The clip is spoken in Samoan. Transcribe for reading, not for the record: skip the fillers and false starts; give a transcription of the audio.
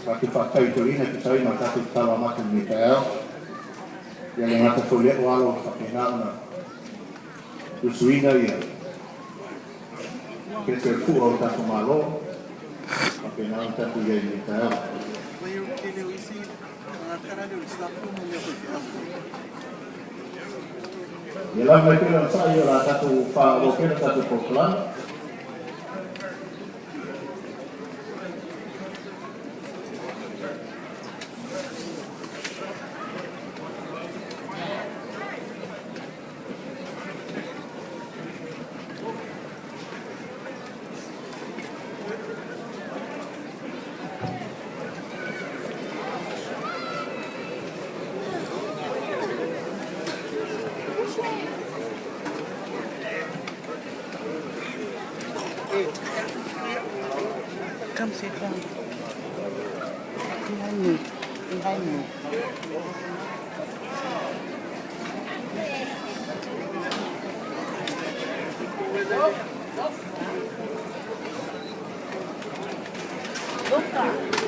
Tatou faafetai i toeaiina e tusa ai ma le tatou tatalo amata i lenei taeao. Ia le gata foi i lea o alo ua faapena ona usuina ia pese o le fua o le tatou Malo, faapena ona tatou i ai i lenei taeao. Ia lava mai pea le onosai o le a tatou faaauau pea le tatou polokalame. Come sit down. Behind me. Behind me. Look.